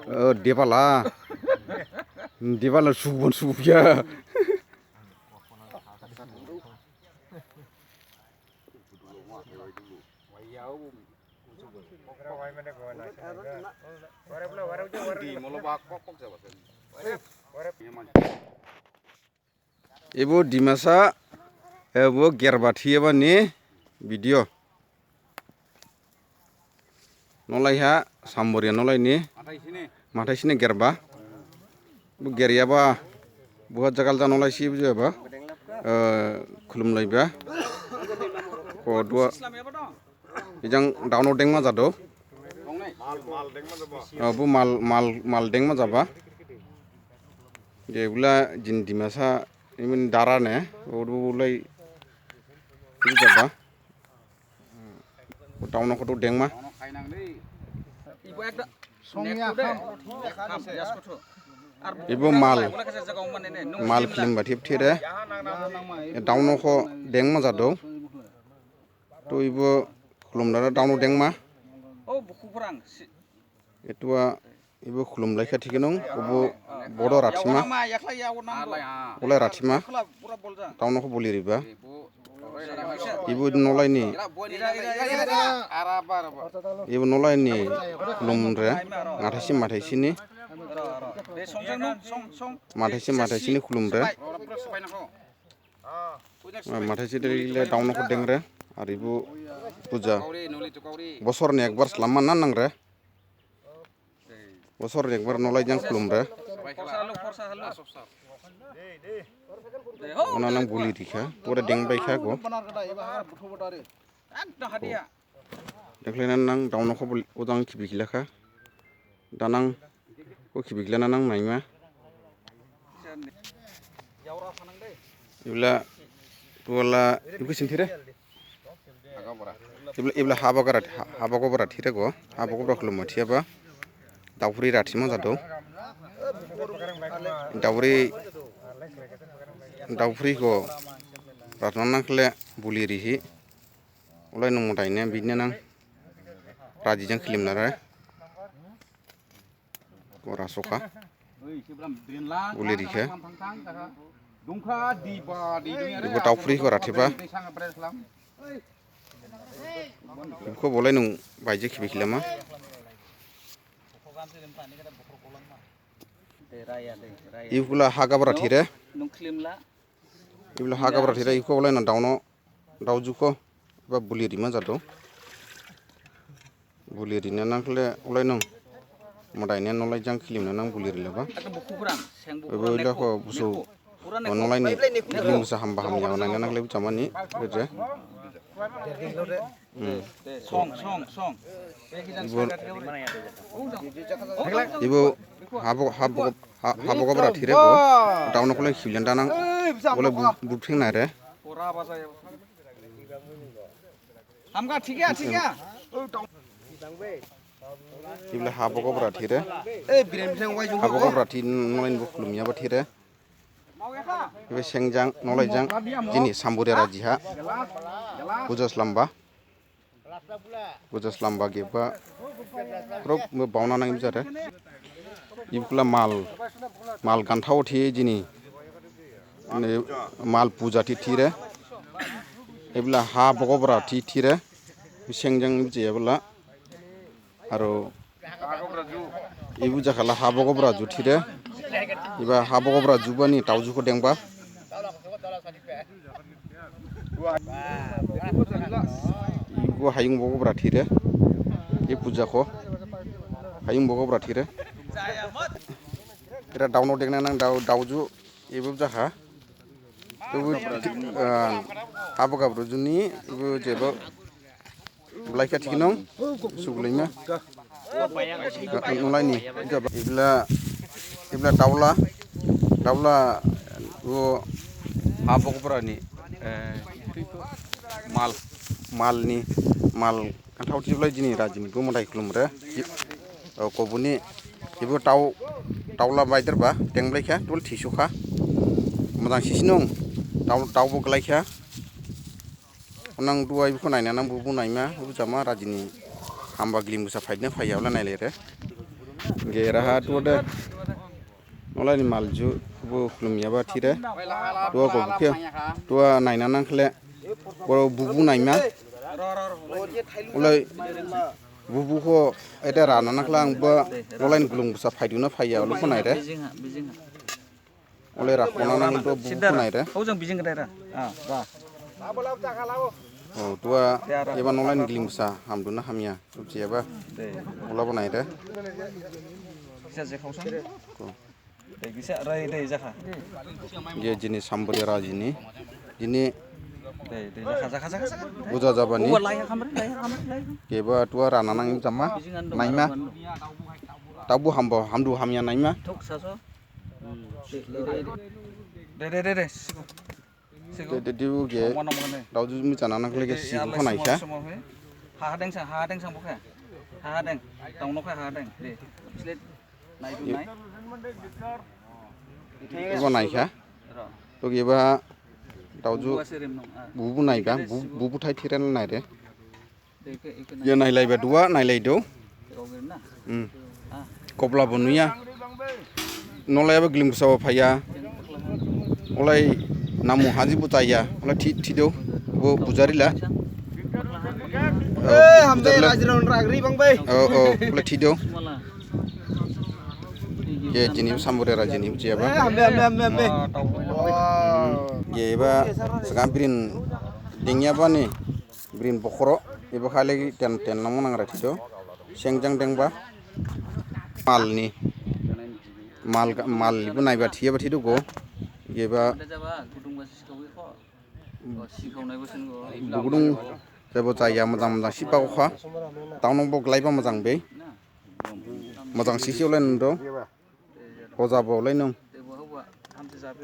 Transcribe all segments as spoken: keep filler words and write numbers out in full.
O, debala. Debala subun subuya. Ebo Dimasa, ebo gerba thiyaba ni video. Nolai ha Samboria nolai ni. Mathai sini gerba. Bo geryaba. Buha jagal ja nolai si bujaba. Eh, khulumlaiba. Ko dua. Ijang daono dengma jado. O, bo mal, mal, mal dengma jaba. Je bula jin Dimasa, imin dara ne, o, bo bulai, bo jaba. Daono khoto dengma. Ebo mal, mal khlimba thip thire. Daono kho dengma jado. To ebo khulumdara daono dengma. O, bukhu phrang si- Etuwa ebo khulumlaikha thikinong, obo bodo rathima. Yawana ma, yakhla yawana ma. Olai rathima. Yakhla pura bolja. Daono kho boli riba. Ebo nolai ni. Ira, ira, ira, ira. Ebo nolai ni khulumre. Mathai si, mathai sini. Ro, ro. Be song song nong, song, song. Mathai si, mathai sini khulumre. Sepai, ro, ro, sepai nang kho. Ah, mathai si dei le daono kho dengre, ar ebo puja. Bosor ni ekbar slamma na nangre. Bosor ni ekbar nolai jang khulumre. Ona nang boli rikha, pura dengbaikha go. Ekdom hadiya. Dekhlai na nang daono kho boli, ojang khibi khilakha. Da nang kho khibi khilana nang naima. Ebla, tuala, ebo khe sing thire. Ebla, ebla haba gobra, ha-, haba gobra thire go. Haba gobra khulumma thiyaba. Daophri rathima jado. Daophri, daophri kho rathima nangkhle boli rihi. Olai nung madai ne, bini nang raji jang khilim nare. Kora sokha. Boli rikha. Ebo daophri kho rathiba. Ebo kho bolai nung baije khibi khilama. Ebo kho la ha gabra thire. Ebo la ha gabra thire, ebo kho bolai nung daono. Daoju kho, ba boli rima jado. Boli rina nangkhle olai nung. Madai ne nolai jang khilim na nang boli rilaba. Ebo ila kho busu. Nolai ni khilim busa hamba hamya nang nangkhle busa mani. Bede. Hmm. Song, song, song. Ebo, ebo habo, habo, ha-, habo gobra thire bo. Daono kholai khilen danang. Kholai bu, bu thing nare. Hamga, thik ya, thik ya. Ebo la habo gobra thire. Habo gobra thi nolain bo khulumyaba thire. Ebo sengjang, nolaijang, jini Samboria raji ha. Puja slamba. Puja slamba geba. Khrop bo baona nang ebo jare. Ebo kho la mal, mal ganthao thi jini. Ne, mal puja thi thire. Ebo la habo gobra thi thire. Sengjang ebo je ebo la. Aro ebo jakhala habo gobra ju thire. Ebo habo gobra jubani daoju kho dengba. Ebo hayung bo gobra thire. E puja kho. Hayung bo gobra thire. Era daono dengna nang dao, daoju. Ebo jakha. Ebo, ah, habo gabra juni, ebo jebo. Blaikha thikinong, sugulaima. Nolaini, ebo la, ebo la daola. Gabla o ha bokbrani, eh, mal, malni, mal, anthau thiblai jini rajini bo madai khulumre. O kobuni, ibo tau, taula baiderba, tengblaikha, tol thisukha. Majang sisinung, tau, taubo glaikha. Onang duha ibu kho naina nang bubu naima, bubu jama rajini hamba glim gusa phaidna phaiya ola nailaire. Ge raha duha de. Nolaini malju bu khulumyaba thire. Duha go bukhe. Duha naina nang khle. Bo bubu naima. Olai bubu kho ede rana nang khle ang bo nolaini glim gusa phaiduna phaiya ola kho naire. Ole ra, khona nang do bu khonai re. Hau jang bijing kadai ra. Ah, ba. Oh, duha eba nolaini glim gusa hamduna hamya. Subsi eba. De. Ola bo nai re. Gisa je khau sang. Ko. De gisa rai de jakha. Ye jini sambri rajini. Jini. De, de jakha, jakha, jakha, jakha. Buja jabani. Uwa lai ha khamre, lai ha khamre, lai ha. Keba duha rana nang jama. Bijing ando naima. Mano, mano. Tabu hambo, hamdu hamya naima. Thok saso. De, de, de, de. Siku. Siku. De, de, de, uge. Mano, mano. Daoju mi chana nang khle ge siku khonai kha. Ha, ha deng sang, ha, ha deng sang bokha. Ha, ha deng. Tong nokha, ha, ha deng. De. Bislet. Nai du nai. Ebo nai kha. Ro. To ge ba daoju. Bubu ase rem nong, ah. Bubu nai ba, bu-, bubu thai thiren nai re. Ye nailaiba duha, nailaidu. Hmm. Kopla bo nuya. Nolaiyaba glim gusaba phaiya. Olai namu haji bo jaya. Olai thi, thidu. Bo pujari la. Eh, hambe pujari la. Rajirao ragri bang bai. Oh, oh, olai thidu. Ye jini sambure rajini jiyaba. Eh, hambe, hambe, hambe, hambe. Hmm. Ye eba sega birin dengyaba ni. Birin bokhro, ebo khali ten, ten nang manang ra thidu. Sengjang dengba. Malni. Mal, mal ibo naiba thiyaba thidu go. Eba. Bugudung, jebo jaya majang majang sipa okha. Taunong bo glaiba majang be. Majang sisi olai nung do. Hoja bo olai nung.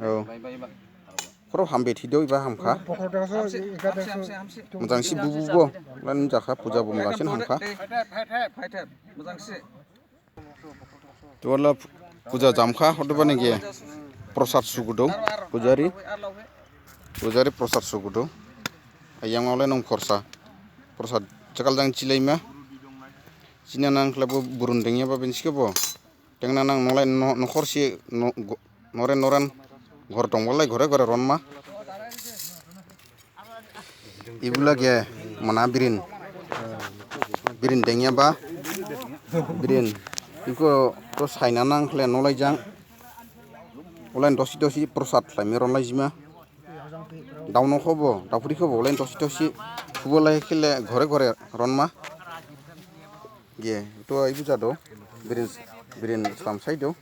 Oh. Khoro hambe thidu eba hamkha. Majang si bubu bo. Olai nung jakha puja bo majang sin hamkha. Tuala puja jamkha, hodobani ge. Prosad sugudu. Pujari. Pujari prosad sugudu. Ayang olai nung khorsa. Prosad chakal jang chilaima. Sina nang khlabo burun dengyaba bensi khebo. Tengna nang nolai no-, nokhorsi no-, go-, noren noren ghor dongbalai ghore ghore ronma. Ibula ge mana birin. Birin dengyaba. Birin. Iko to saina nang khle nolai jang. Olai dosi dosi prosad khlaimi ronlai jima. Dauno khobo, daupuri khobo, olai dosi dosi. Khubolai khle ghore ghore ronma. Ge, to ibu jadu. Birin, birin slam saidu.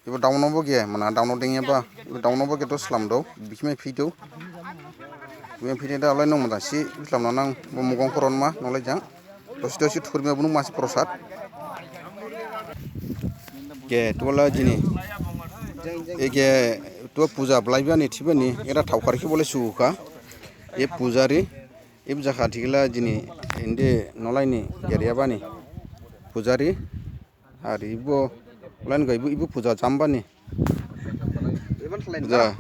Ibo dauno bo ge, mana dauno dengyaba, ibo dauno bo ge to slamdu, bikhimai phidu. Bikhimai phide da olai nung mada si, slamna nang, bo mugong koronma, nolai jang. Dosi dosi thurma bunung masi prosad. Ge, tuala jini. Ege, tua puja blaibani, thibani, era thaokhari khe bolai sukha. E pujari, ibo jakha thikla jini, ende nolaini, geriyabani. Pujari, Ar ibo, olai nung ibo, ibo puja jambani. Puja.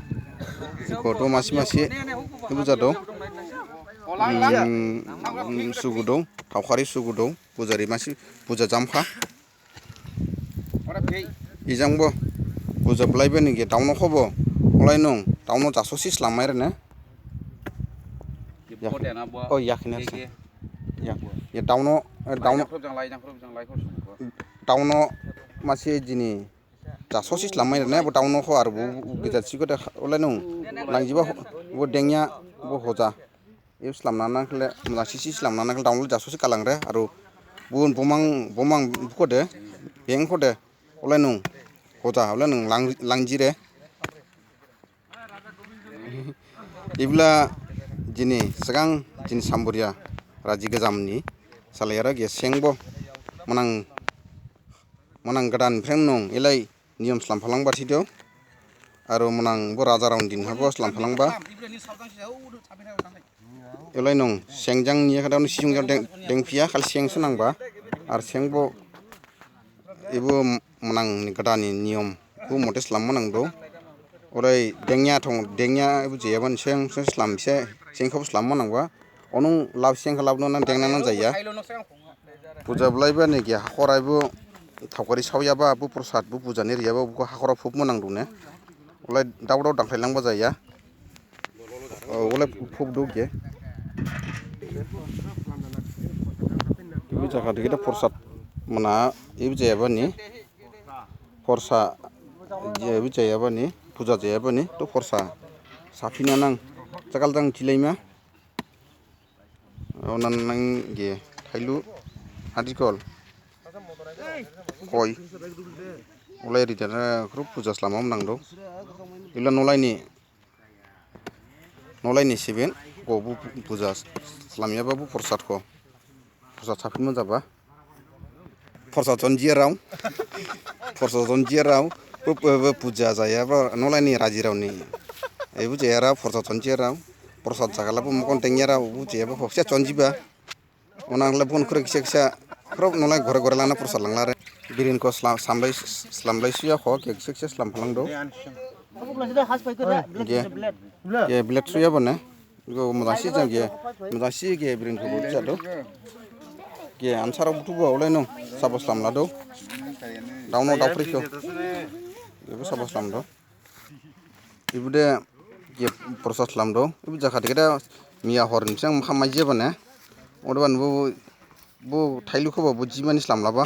Iko do masi masi. Ibo jadu. Hmm, hmm, sugudu. Thaokhari sugudu. Pujari masi. Puja jamkha. Ijangbo. Puja blaibani ge dauno khobo. Olai nung. Dauno jasosi slamai rene. Ya. Oh, yakhine sa. Ya. Ya dauno, eh, dauno. Dauno masi jini jasosi slamai rene bo dauno kho ar bo gejat si khode olai nung langjiba bo dengya bo hoja. Ebo slamna nang khle mla sisi slamna nang khle dauno jasosi kalangre aru bo bomang bomang khode beng khode olai nung hoja olai nung lang langjire. Ibla jini sgang jini Samboria raji gajamni salayara ge sengbo manang manang gadan phreng nung ilai niyom slam phalangba thidu. Aro mnang bo raja raoni din habo slam phalangba. Elai nung seng jang niya khada siyung jang deng, dengphiya khali seng se nangba. Ar seng bo ebo mnang ni gada ni niyom bo mote slamma nangdu. Olai dengya thong, dengya ebo jeyabani seng, seng slam se, seng khabo slamma nangba. Onung lab seng kha lab no nang dengna nang jaya. Puja blaiba ni ge hakhor aibo thaokari saoyaba bo prasad bo puja ni riyaba bo hakhor phubma nangdu ne. Olai dao dao dangkhlai langba jaya. O, olai phubdu ge. Ebo jakha dikhe da prasad mana ebo jeyabani. Prasad je ebo jeyabani, puja jeyabani, to prasad saphina nang. Jakal jang jilaima. Onan nang ge thailu, hadikol, koi, olai ri dana khrup puja slamma nangdu. Ila nolai ni, nolai ni siben, ko bo puja slamyaba bo prasad ko, prasad saphinma jaba. Prasad chonjiyarao, prasad chonjiyarao, bo, bo, bo puja jayaba nolai ni rajirao ni. Ebo jayarao prasad chonjiyarao, prasad jakhala bo mokon dengyarao bo jayaba khoksa chonjiba. Onang le bon khre kisa kisa, khro nolai gore gore lana prasad langlare. Birin ko slam, slamlai, slamlai suya kho, kisa kisa slam phalangdu. Ge, ge, blade suya bone. Go mojang si jang ge, mojang si ge birin ko bo jadu. Ge ansarao buthu bo olai nung sabo slam ladu. Daono daophri kho. Ebo sabo slamdu. Ebo de ge prasad slamdu. Ebo jakha dikhe da miya hor ni seng makham mai jebane. Odebani bo, bo thailu khobo bo jimani slam laba.